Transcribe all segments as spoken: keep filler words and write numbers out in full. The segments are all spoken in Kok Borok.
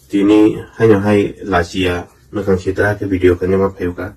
Tini haino hai lachiya, mwkhang sitra khe video khaina ma phaiyuka.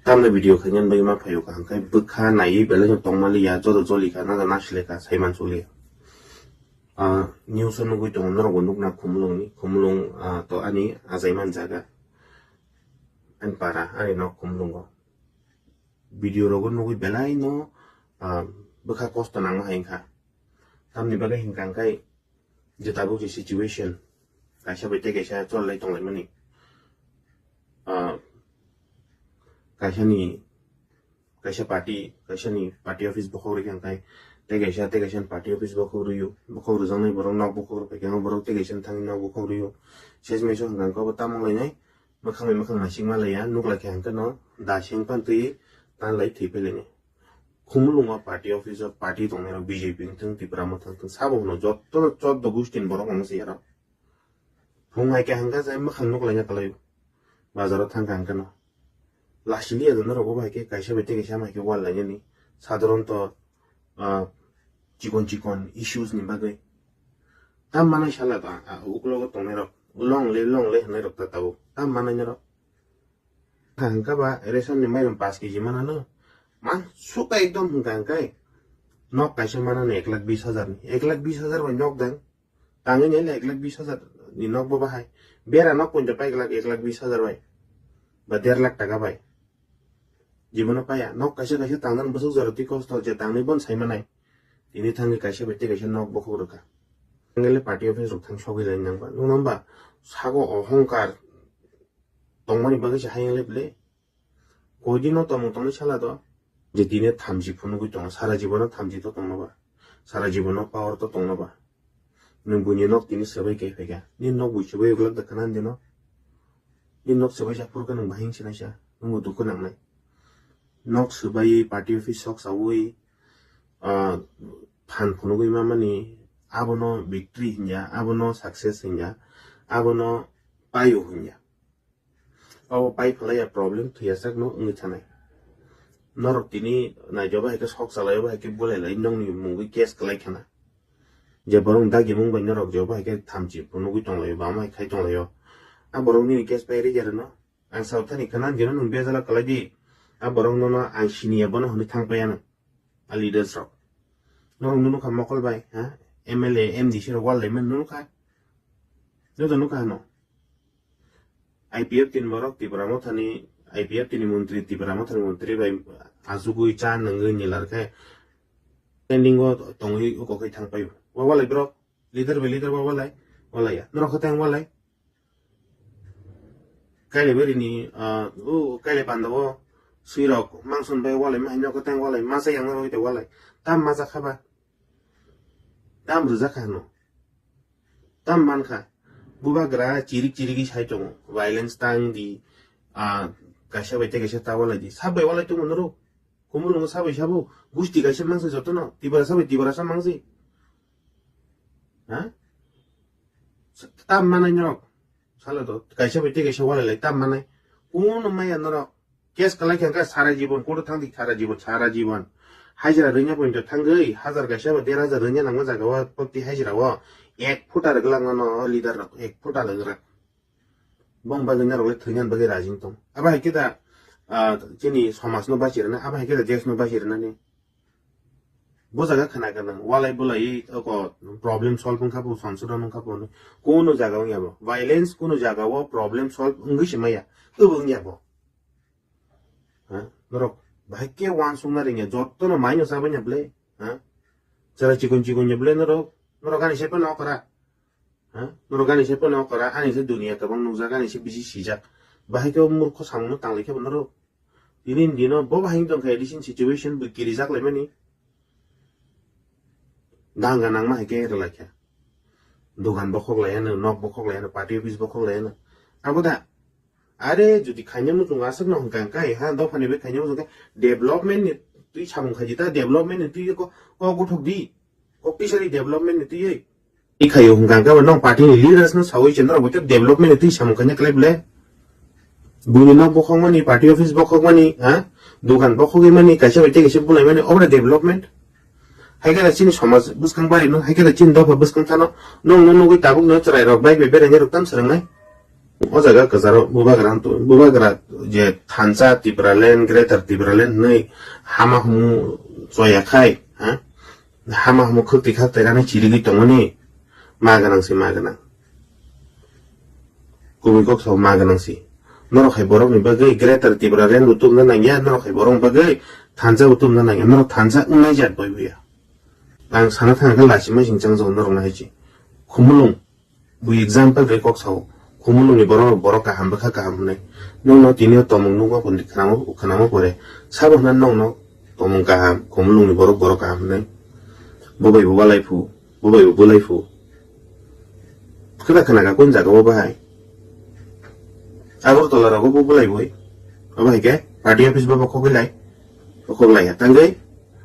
Tamni video khaina bagwi ma phaiyuka, hwnkhe bwkha naiwi belai no tongmaliya, joto jolikha, nada nasileka, saiman suliya. Ah, news o nugwi tongo, norokbo nukna Khumulungni, Khumulung, ah, to ani achaimani jaga. Ani para, ani nok Khumulungo. Video rogo nugwi belai no, ah, bwkha kosto nangma hai wngkha. Tamni bagwi hinkha hwnkhe je tabuk je situation, kaisa bai tei kaisa cholai tonglaimani. Ah, kaisani, kaisa party, kaisani party office bokhok rikha hwnkhe tei kaisa, tei kaisa party office bokhok rwio, bokhok rwjaknai borok nok bokhok rwphaikhe borok tei kaisa thangwi nok bokhok rwio. Sesmai so hwnkha hwnkhe obo tamo lainai, mwkhang bai mwkhang naisingma laiya, nuklaikhe hwnkhe no da seng pan twi tanlai thwi phailainai. Khumulungo party office o party tongnai rok B J P wngthung, Tipra Motha wngthung, sabo hwno joto choddo gusti ni borok wngse yarok. Phung hai khe hangka jai mwkhang nuk laina kwlai bazaro thangkha hangkhe no. Lachiliya do norok bo hai khe kaisa bai tei kaisa hai khe wal lainani. Sadharanto, ah, chikon chikon issues ni bagwi. Tam manai sala ba, ah, uklogo tongnai rok. Long le, long le hwnwi rok ta tabuk. Tam manai norok. Hangka ba ration ni mairum paanch K G manano. Man suka ekdom hwnkha hwnkhe. Nok kaisa manano ek lakh bis hajar ni. Ek lakh bis hajar bai nok dang. Tangwi nai le ek lakh bis hajar ni nok bo bahai. Bera nok poito pai glak ek lakh bis hajar bai. Ba der lakh taka bai. Jibono paya. Nok kaisa kaisa tangdan bwswk jora twi kosto je tangwi bon sai manai. Tini thangwi kaisa bai tei kaisa nok bokhok rwkha. Tangwi le party office rok thang sogwi lai nang ba. Nung nang ba sago ohongkar tongmani bagwi se hayung le ble. Koidino tongmung tongni sala do. Je tini thamchi phunugwi tongo, sara jibono thamchi to tongno ba. Sara jibono power to tongno ba. Nwng buini nok tini swbai kai phaikha. Nini nok bui swbai uglak da khana dino. Nini nok swbai sa phurkha nwng bahing sinaisa. Nwngbo dukhu nangnai. Nok swbai party office sok saui, ah, phan phunugwi mamani abono victory hinya, abono success hinya, abono payo hinya. Abo pai phalaiya problem thwiyasak no wngwi thanai. Norok tini naijoba hai khe sok chalai, obo hai khe bulai lai nokni mungwi case kwlai khana. Je borok dagi mung bai norok joba hai khe thamchi phunugwi tonglaio, bama hai khai tonglaio. A borok nini case pai rijak rwno. Ang sao thani khana geno nwng bejala kwlai di. A borok nono ang siniya bono hwnwi thang paiya nw. A leaders rok. Norok nunu kha mokol bai, ha? M L A, M D C rok wal lai man nunu kha. Joto nukha hano. I P F tini borok Tipra Mothani, I P F tini montri, Tipra Mothani montri bai achugwi cha nangwi nilar khe pending o tongwi uko khe thang paio. Wa walai borok, leader bai leader wa walai, walai ya. Norok khe tang walai. Kailai bari ni, ah, o kailai panda o sui rok mangson bai walai ma hino khe tang walai, masa yang rok walai. Tam masa khaba. Tam rwjak kha hano. Tam man kha. Bubagra chirik chirik sai tongo. Violence tang di, ah, kaisa bai tei kaisa ta walai di. Sabai walai tongo noro. Khumulungo sabai sabo. Gusti kaisa mangsi jotono. Tibara sabai tibara sa mangsi. Ha? Tam manai norok. Salo to. Kaisa bai tei kaisa walai lai. Tam manai. Kuno maya norok. Case kalai khe hwnkhe sara jibon, court o thang di sara jibon, sara jibon. Hajira rwngya poito thangwi, hajar kaisa ba der hajar rwngya nangma jaga o, proti hajira o ek phuta rwgwlak mano o leader rok, ek phuta rwgwlak. Bong bagwi norok le thwinani bagwi raji wng tong. Abo hai khe da, ah, chini somaj no bachi rwna, abo hai khe da desh no bachi rwnani. Bo jaga khna gwnang, walai bulai oko problem solve wngkha bo, sansudan wngkha bo, kuno jaga wngya bo. Violence kuno jaga o problem solve wngwi se maya, obo wngya bo. Ha? Norok bahai khe uansukna rwngya, jotono maino chabanya ble, ha? Chwla chikon chikon ya ble norok, norok ani se phano okra. Ha? Norok ani se phano okra, ani se duniya kwbang nukjak, ani se bisi sijak. Bahai khe o murkho samungno tanglai khe bo norok. Tini ni dino bo bahai wng tongkha, addition situation bo kirijak laimani. Danga nangma hai khe rwlaikha. Dogan bokhok laiya no, nok bokhok laiya no, party office bokhok laiya no. Abo da. Are jodi khaina muchungo aswk no hwnkha hwnkhe, ha, dophani bai khaina muchungo development ni twi samung khaidi ta, development ni twi ko, ko gothok di. Kok tisari development ni twi. I khayo hwnkha hwnkhe bo nong party ni leaders no sawi se norok bo development ni twi samung khaina khlai bole. Buini nok bokhok mani, party office bokhok mani, ha? Dogan bokhogwi mani, kaisa bai tei kaisa bulai mani, obra development. Hai khe chini somaj bwskang bari no, hai khe chini dopha bwskang thano, nwng no nugwi tabuk no chwrai rok bai bai berai rok tam swrwngnai. O jaga kwcharo bubagra to, bubagra je thansa Tipraland, Greater Tipraland hwnwi hama humu choya khai, ha? Hama humu khwtwi khak tairani chirigwi tongmani ma gwnang se ma gwnang. Kubui kok sao ma gwnang si. Norok hai borok ni bagwi Greater Tipraland bo tumna nangya, norok hai borok ni bagwi thansa bo tumna nangya, norok thansa wngnai jat bai buya. Ang sana thang khe lachima sing chang jao norok nahai chi. Khumulung. Bui example bai kok sao. Khumulung ni borok, borok kaham bwkha kaham hwnwi. Nwng no tini o tomung nukma pon khwnamo, khwnamo pore. Sabo hwnna nwng no tomung kaham, Khumulung ni borok, borok kaham hwnwi. Bo bai bo balai phu, bo bai bo bulai phu. Khwna khwna ka kon jaga o bahai. Agartala rogo bo bulai boi. Obo hai khe party office bo bokhok lai. Bokhok lai ya. Tangwi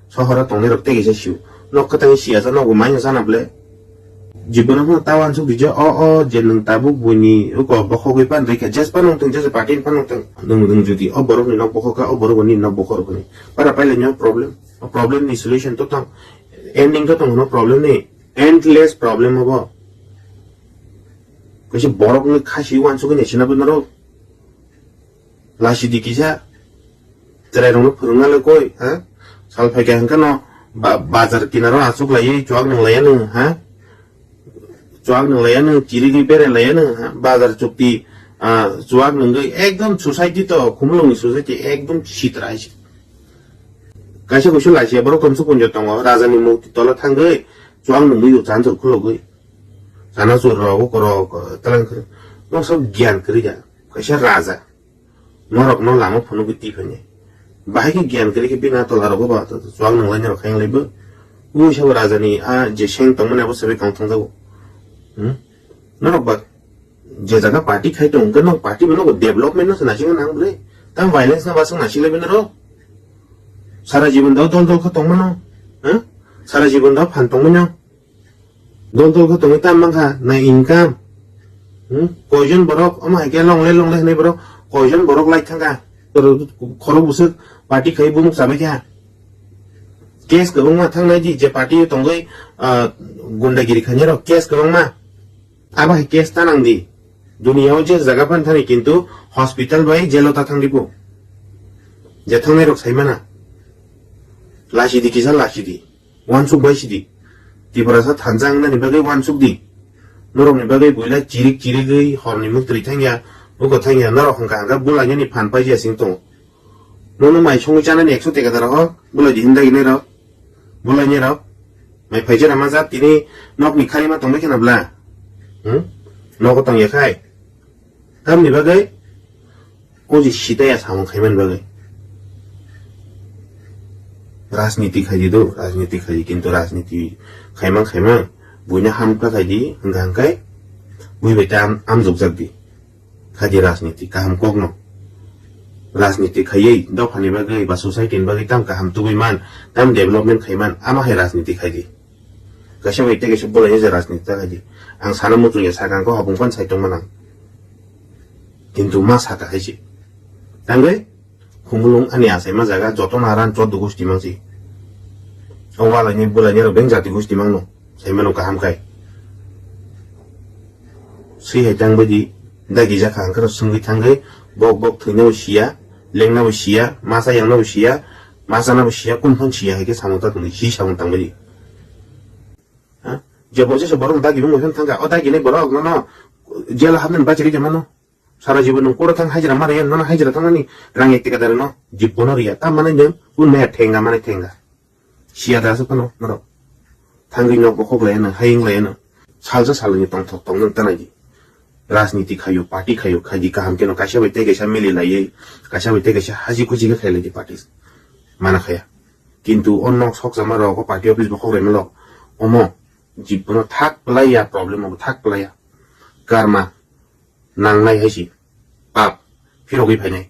sohoro tongnai rok tei kisa siu. Nok kwtang sia sa nogo mai sana ble. Jibono hwn ta wansuk rija o, o je nwng tabuk buini uko bokhogwi pan rikha. Jes pan nwng tong, jes party pan nwng tong. Nwng, nwng jodi o borok ni nok bokhok kha, o borok ni nok bokhok rokni. Para paile nyo problem. O problem ni solution to tong. Ending to tong no problem ni. Endless problem obo. Kaisa borok ni khasi wansuk ni sina bo norok. Lasi di kisa. Chwrai rokno phwrwngna le koi, ha? Sal phaikha hwnkhe no ba-, bazar kinaro achuk laiwi chuak nung laiya nung, ha? Chuak nung laiya nung, chirigwi bere laiya nung, ha? Bazar chukti, ah, chuak nungwi ekdom society to, Khumulungni society ekdom sitra hai se. Kaisa kuisu laisiya borok tomsuk punjo tongo, rajani murti tolo thangwi chuak nungwi o chanchur khulogwi. Chana chur rok, ukorok, talang khwrwng. Noksa giyan kwrwi ya, kaisa raja. Norok no lama phunugwi twi phainai. Bahai khe giyan kwrwi khe bini a tola rogo ba chuak nung lainai rok khaiyang laibo. Ui sabo raja ni a je seng tongmani abo sabai kong thang jago. Hmm? Norok ba je jaga party khai tong hwnkhe nok party bo nogo development no se naisingwi nang bwle. Tam violence no baswk naising laibo norok. Sara jibon dao dol dol khe tongmano. Hmm? Sara jibon dao phan tongmano. Dol dol khe tongwi tam mankha, nai income. Hmm? Koijon borok, omo hai khe longle longle hinwi borok, koijon borok lai thangkha. Khorok bwswk party khai bumuk chabai kha. Case kwbangma thangnai di, je party o tongwi, ah, gundagiri khainai rok case kwbangma. Abo hai case ta nang di. Duniya o je jaga phan thani kintu hospital bai jail o ta thang di bo. Je thangnai rok sai mana. Lasi di kisa lasi di. Wansuk bai sidi. Tiprasa thansa wngnani bagwi wansuk di. Norokni bagwi buila chirik chirigwi horni muktwi thangya, buko thangya, norok hwnkha hwnkha bulainani phan paijaya sing tongo. Nono mai songwi chanani ekso teka dara o, bulai di hindagini rok, bulaini rok. Mai phaijana ma jat tini nokni kharima tongbai kheno bla. Hmm? Nogo tongya khai. Tamni bagwi koji sitaya samung khaimani bagwi. Rajniti khaidi do, rajniti khaidi, kintu rajniti khaimang khaimang buino hamkha khaidi, hwnkha hwnkhe bui bai ta am-, amjokjak di. Khaidi rajniti kaham kokno. Rajniti khaiwi dophani bagwi ba society ni bagwi tam kaham tubui man, tam development khaiman, ama hai rajniti khaidi. Kaisa bai tei kaisa bolai je rajniti ta khaidi. Ang sana muchung ya sakha, ang kok habung phan sai tongma nang. Kintu ma saka hai se. Tangwi Khumulung ani achai ma jaga joto naran choddo gusti mangsi. O walai ni bulai ni rok beng jati gusti mangno. Sai mano kaham khai. Swi hai tang badi dagi jakha ang kheno swngwi thangwi bok bok thwino siya, lengna bo siya, masa yangna bo siya, masa na bo siya, kun phang siya hai khe samung ta tongdi, si samung tang badi. Ha? Je bo je se borok dagi bung thang kha, o dagi ni borok no no jail hapnani bachiri khe mano. Sara jibon nwng koro thang hajira mara yan, nono hajira thangmani rang ek teka dare no jibon no riya. Tam mani nwng kun maya thenga mani thenga. Siya da aswk phano norok. Thangwi nok bokhok lai ano, hayung lai ano. Salsa salni tongthok tong nwng tanai di. Rajniti khayo, party khayo, khaidi kaham keno kaisa bai tei kaisa mili laiwi, kaisa bai tei kaisa haji kuji khe khailai di party. Mana khaya. Kintu o nok sokchama rok o party office bokhok lai malok. Omo jibono thak playa problem obo thak playa. Karma. Nangnai hai se pap phirogwi phainai.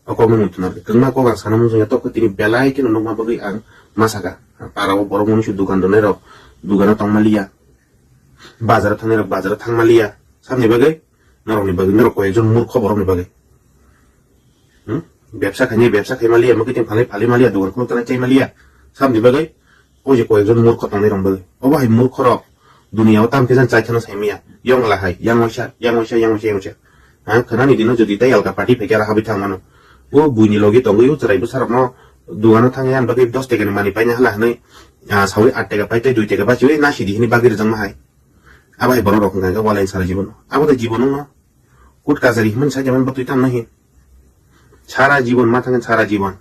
O kokno muitu narwkha. Kwbangma kok ang sana muchungya, tokhe tini belai kheno nukma bagwi ang ma saka. Para o borok mwnwi se dukan rwnai rok dukano tongma liya. Bazar o thangnai rok bazar o thangma liya. Saboni bagwi norokni bagwi, norok koi ekjon murkho borokni bagwi. Hmm? Bebsa khainai bebsa khaima liya, mwkhwtwng phalwi phalwi ma liya, dukan khuluk tanai chaima liya. Saboni bagwi O je koyekjon murkho tongnai rok bagwi. Obo hai murkho rok duniya o tam khe jan chai kheno sai maya. Yong la hai, yang waisa, yang waisa, yang waisa, yang waisa. Ha, khwnani dino jodi tei alka party phaikhe aro habwi thang mano. O buini logi tongwi o chwrai bwsarokno dugano thangwi ani bagwi dos tekani manwi paina hala hwnwi, ah, sawi at teka pai tei dui teka bachiwi nasi di hwnwi bagwi rwjakma hai. Abo hai borok rok hwnkha khe walai sara jibon. Abo tei jibon wngno. Kut kachari himani sai jaman bwtwi tam nahi. Sara jibon ma thangwi sara jibon.